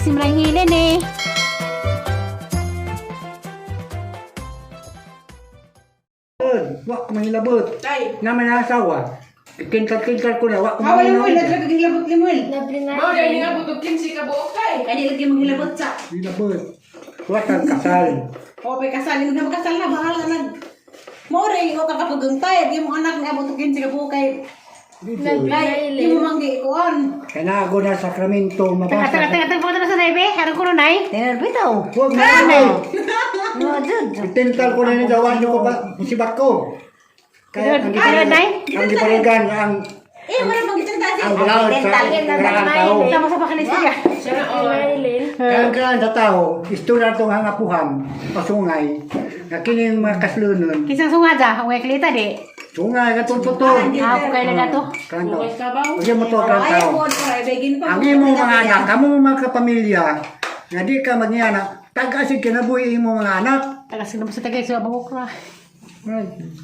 Simrang hilin eh. Wa ko mahilabot. Tay. Na may asawa. Kintal-kintal ko na wa ko Hawa Limuel, mahilabot. naglag hilabot Limuel. Mao dahil nga butog 15 ka buok kay. Kaya lagi maghilabot sa. Hilabot. Wa kang kasal. O, pay kasal, hindi na magkasal na, bahala na. Mo rin, o kakapaguntay, di mo anak nga butukin sa kabuok kay. Kay, di mo manggi kuan. Kaya na ako na sakramento Tanga mabasa. tanga tanga tanga punta na sa naibe. Harang ko nun ay. Bitaw. Huwag na ano. No, jud. Itintal ko na ni dawan ko ba musibat ko. Kaya ang Ano, Nay? ang giparagan ang Eh, wala bang gitanta si. ang balaod sa karaan tao. Tama sa pakinisya. Siya na all. Kaya ang karaan sa tao, isto na itong hangapuhan, pasungay, na kining mga kaslunon. Kisang sunga dya, ang klita di. Sungay, katong totoo. Ah, kay na to. Karaan tao. Sungay sabaw. Huwag mo to karaan Ayaw tao. mo, ay begin pa. Ang imo mga anak, kamo mga kapamilya, nga di ka mangyana, tagasig kinabuhi imo mga anak. Tagas na mo sa tagay sa bangok ra.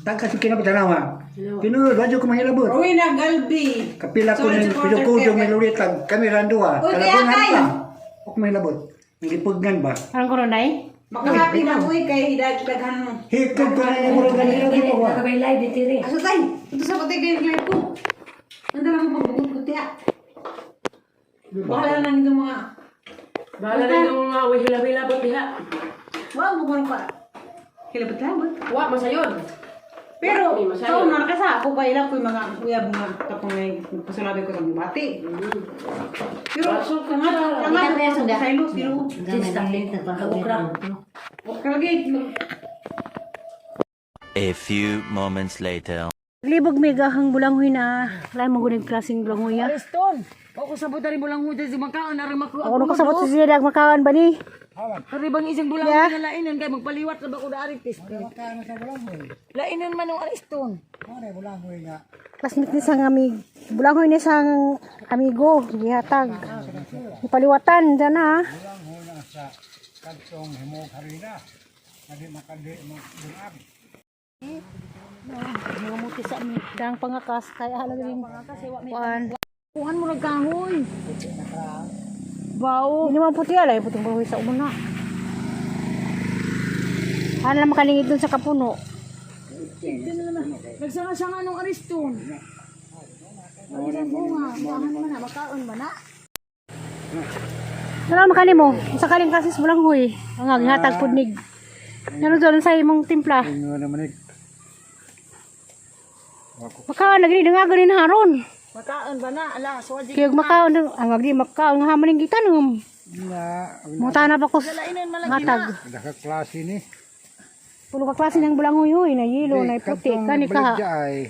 Tagasig kinabuhi tanawa. Tinuod, wadyo ko mahilabot. Rowena Galbi. Kapila ko Sorry, ng supporter pinukudong kay- miluritan, kami randua. Uy, kaya Kalabungan kay. pa. Huwag mahilabot. Ang gipugnan ba? Harang ko nun ay. Makahappy na uy kay daghan mo. Hikog ko na yung murag ganito ko ba? Kay live ditiri. Asa tay? Ito sa patay kay live ko. Nandala mo pagbugot ko tiya. Bahala na nito mga. Bahala na yung mga way hilab-hilabot diha. Wow, mo pa. Hilabot-labot. Wa masayon. Pero, May masayo. sa una kasi ako pa ilang ko yung mga uyab mga tapong may pasulabi ko sa mga bati. Pero, nga, nga, sa ilo, silo. Kalagi, A few moments later. Libog may gahang bulanghoy na. Wala mo gunig klaseng bulanghoy ya. Ariston, ako sabot ari bulang hudas di makaon ari makuha. Ako nung kasabot sa siya makawan ba ni? Ari bang isang bulang Yeah. na lainan kay magpaliwat na ba ko da ari test. Lainan man ang Ariston. Classmate ni sang amig. Bulanghoy ni sang amigo gihatag. Ipaliwatan dyan ah. Mga muti sa amin. Dang pangakas kaya halag rin. Kuan. Kuhan mo nagkahoy. Bao. Hindi naman puti alay, puting buhay sa umuna. Ano lang makalingid dun sa kapuno. Nagsanga-sanga nung Ariston. Ang bunga, kuhan man na makaon man na. Ano lang makani mo? Sa kaling kasis mo lang huy. Ang aghatag pud nig. Ano doon sa imong timpla? Ingo naman eh. Makaon lagi nga ganin haron. Makaon ba na? Ala, so di Kaya makaon ang agdi makaon nga haman ning gitanom. Na, Muta na ba ko hatag. nakaklase ni. Pulo ka klase ng bulanghoy huy na yelo na puti kani ka. ay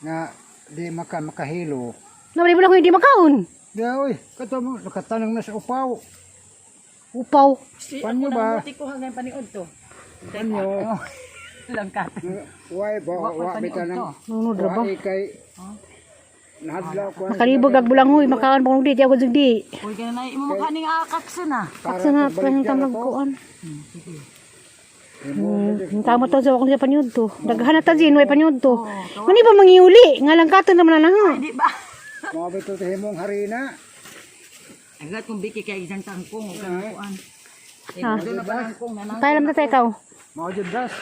nga di maka makahilo. Na wala bulanghoy di makaon. Di oy, kato mo nakatanong na sa upaw. Upaw. Panyo ba? ko hanggang paniod to. Panyo. Langkat. Way ba wa bitaw ng Nunod ra ba? wa kay nahadlaw ko. Makalibog ag bulanghoy makaon pong di di ako jud di. Uy, kaya na imo makaning akaksa na. Paksa na pa tamang kuan. Tama to sa akong sa panyod to. Daghan na ta jin way panyod to. Mani pa mangiuli nga lang katon naman na ha. Di ba? Mao bitaw sa himong harina. Agad kung biki kay isang tangkong o kang kuan. Ha. Doon na tangkong na nang. Tayo lang ta ikaw. Mao jud das.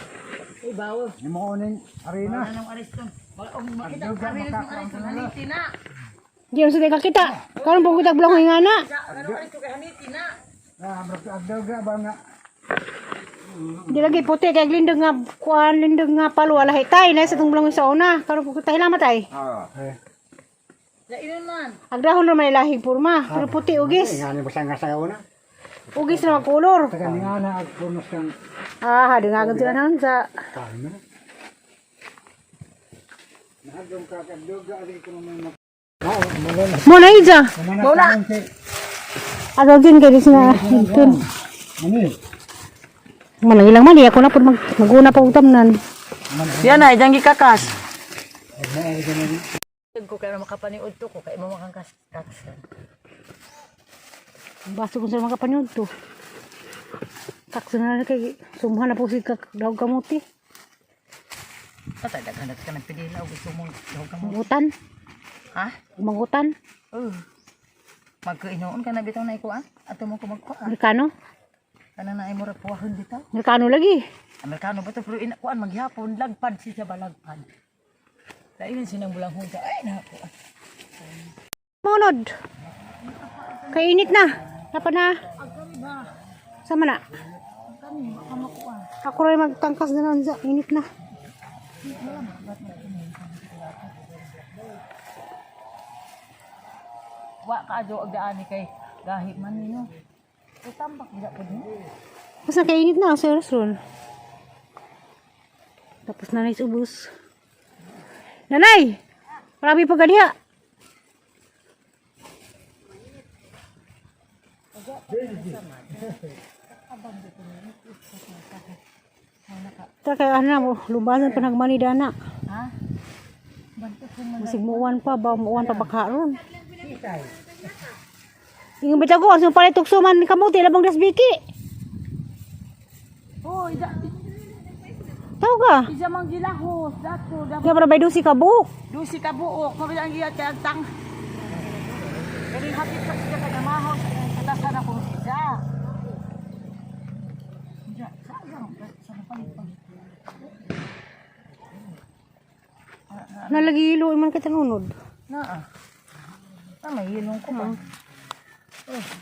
Uy, bawo. Himo ning harina. Anong Ariston? Wala makita ka rin ng Ariston haniti na. Di sa kakita. Karon po kitag bulanghoy nga na. Anong Ariston kay haniti na. Na amrok agdaw ga ba nga Di lagi puti kay lindog nga kuan lindog nga palo ala tay na sa tong bulanghoy sa una. Karon po kita hilamat ay. Ah. Eh, Lainon man. Ang dahon ra may lahing porma, pero puti ugis. ngani ba nga sa una? Ugis na makulor. Taga ni ana ag punos kang Ah, dingagan sila nan sa kalma. Nahadlong ka agdaw ga ali ko naman. Mao mo na. Mo na ija. Mao na. Agaw din kay sina hintun. Mani. Malang ilang mali ako na pud mag maguna pa utamnan. Yan ay dyan gikakas. Ko kay makapaniod to ko kay mo makangkas kaksa. Baso kung sa mga kapanyod to. Kaksa na lang kay sumha na po si kak daw kamuti. Patay daghan ka nagpidila og gusto mong dahog ka mo. Mangutan. Ha? Mangutan. Oh. Magkainoon ka na bitaw na ikuan. Ato mo ko magkuan. Amerikano? Kana na ay murag puwahon bitaw. Amerikano lagi. Amerikano ba to pero ina kuan maghapon lagpad siya ba lagpad. Lain sinang bulang hunta ay na kuan. Munod. Kay init na. Napa na? Sama na. Ako rin magtangkas na lang sa init na. Wa ka adyo og daani kay gahi man ninyo. Utambak gid pud ni. Basta kay init na sa oras ron. Tapos nanay sa ubos. Nanay! Marami pa ganiha. Ta kay ano na mo, lubasan pa nagmani dana. Ha? Masig muuwan pa ba, muuwan pa baka ron. Ingon bitaw ko, ang palit tukso man kamuti labong dasbiki. Oh, ida Tao ka. isa man gilahos dato da Kaya para bay dusi ka buok. dusi ka buok kami ang giyat kay ang tang. Kani hapit pa siya kay namahaw sa katasan ako siya. Ya, sayang sa palit pa. Nalagi ilo man kita nunod. Naa. Ah, may hilong ko pa.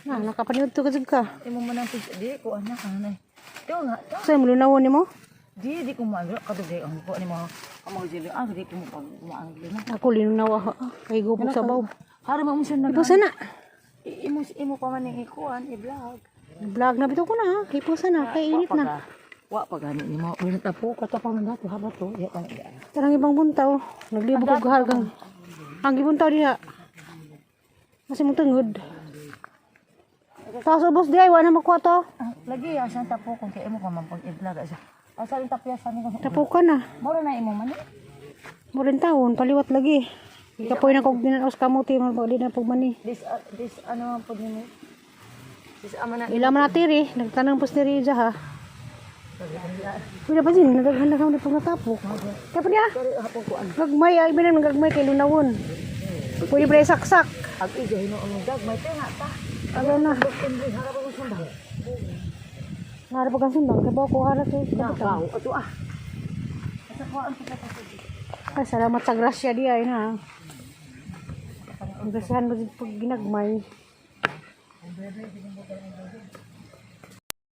Na, nakapaniod to ka jud ka. Imo man ang pig di ko anak anay. Ito nga, to. Sa mo lunawon nimo? Di di ko maagro kadugay ang ko ni mo. Ang mga jili ah di ko mo pag maagro na. Ako linunawa ha. Kay gubok sa baw. Hari mo mo siya nag Ipusa na. Imo imo pa man ning ikuan i-vlog. Vlog na bitaw ko na. ha. Ipusa na kay init na. Wa pa gani nimo. Wala ta po ka pa man dato haba to. Ya pa ya. Tarang ibang buntaw. Naglibog og hargang. Ang gibuntaw diha. Kasi mong tungod. Tapos ubos di ay wala na makuha to. Ah, lagi ya siya tapo kung kay imo pa man pag i-vlog asa. Asa rin tapyasan ni ko. Tapukan na. Mura na imo man. Murin taon paliwat lagi. Ikapoy na kog dinaos kamuti man di na pugmani. This this ano man pud nimo. This ama na Ila man natiri, nagtanong pos diri ja ha. Wala pa din, nagaghan na kami pag natapok. Kaya pa niya, gagmay, ay binan, gagmay kay lunawon. Pwede pa saksak. ag ijo hinuon mo dag may tinga ta. Ano na. Nara pa kang sundang, kaya ko harap eh. Bawo ato ah. Ay, salamat sa grasya di ay na. Ang grasyahan mo pag ginagmay.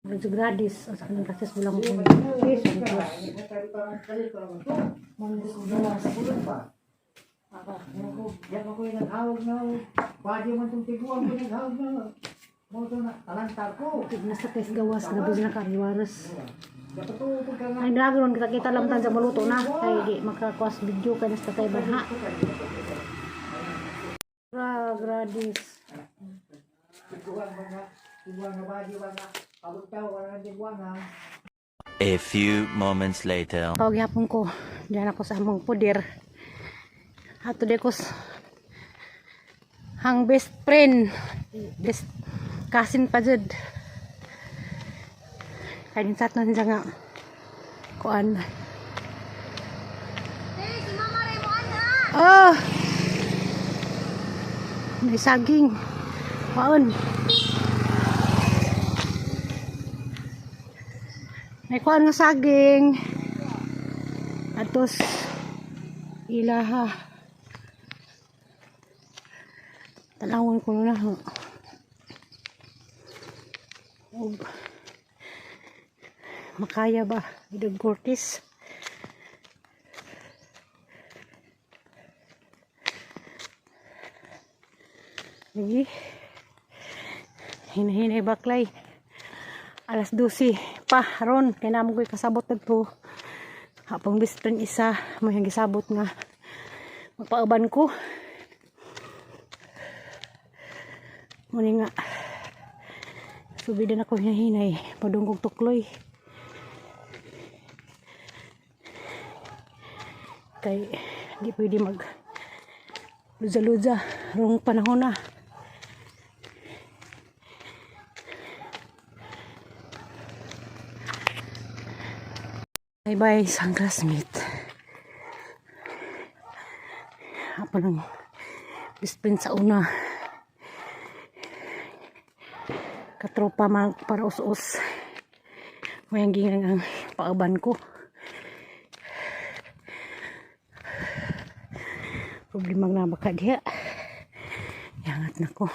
Medyo gradis, ang sa kanang grasya bilang ko. Jesus, Diyan ko naghawag na. Pwede man itong tiguan ko naghawag na. Mo ito na talantar ko. Tignas sa test gawas, grabe na kariwaras. Dapat ko pagka nga Ay, dragon, kita kita lang tan sa maluto na. Kay di makakuas video kay nasta tay banha. Gradis. tiguan mga tiguan nga body mga pagod tao wala nang tiguan ha. A few moments later. Tawag yapon ko. Diyan ako sa among pudir. Ato de ko hang best friend. Best cousin pa jud. Kay din sa aton siya nga kuan. Oh. May saging. Paon. May kuan nga saging. Atos ilaha. Tanawon ko na ha. Og makaya ba idog Cortis? Lagi. Hinahinay baklay. Alas 12 pa ron kay namo ko'y kasabot nagto. Hapong best friend isa may gisabot nga magpauban ko. Muni nga subidan ako hinahinay padungkog tukloy. Kay di pwede mag luza-luza rong panahon na. Bye bye isang classmate. Ako ng best friend sa una. Katropa man para us-us. Mayang ginang ang paaban ko. Problema na baka diha. Yangat na ko.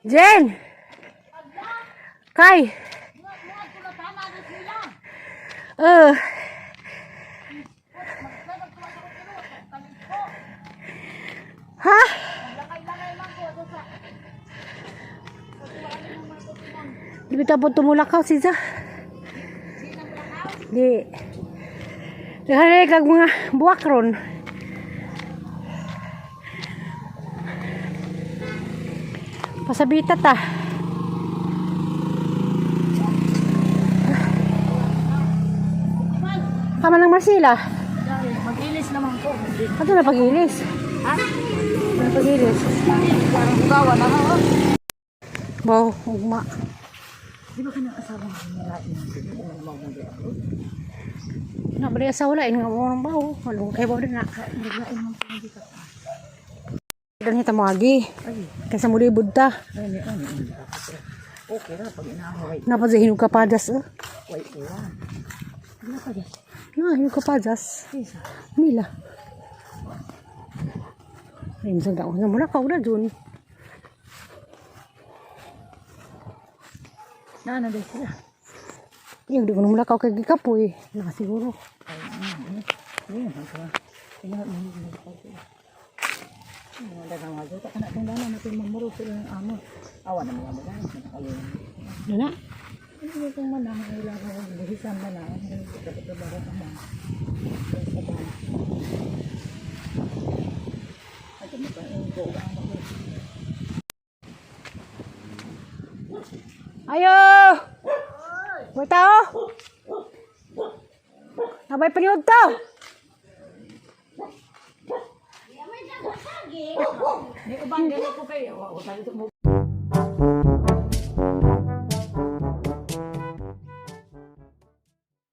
Jen! Kai! Eh. Ha? Di ba po tumulakaw si Za? Di. Dahil kag mga buwak ron. Pasabita ta. Kama ng Marcela. Mag-ilis naman ko. Ato na pag-ilis. Ha? Ano pag-ilis? Parang ugawa na ako. Wow, ugma. Di ba ka ng asawa mo nalain? Na bali asawa lain nga mo ng bawo. Malung kay bawo din na. Dan hita mo agi. Kaysa mo libod ta. Okay ra pag inaaway. Napa sa hinog ka padas eh. Way uwan. Na hinog ka padas. Mila. Ay, masang daon na muna ka una dun. Naana din sila. Yung di ko na mula ka kay gikapoy. Nakasiguro. Mga dagang nga ta kana tong dana natin mamuro sila ng amo. Awa na mga mga nakaliw. Ano na? Ano kung man ang ilang buhisan man ang trabaho ka man. Sa ba. Ay kamo pa ang ko ang Ayo! May tao! Nabay paniod to! Ni uban dili ko kay wa tayo mo.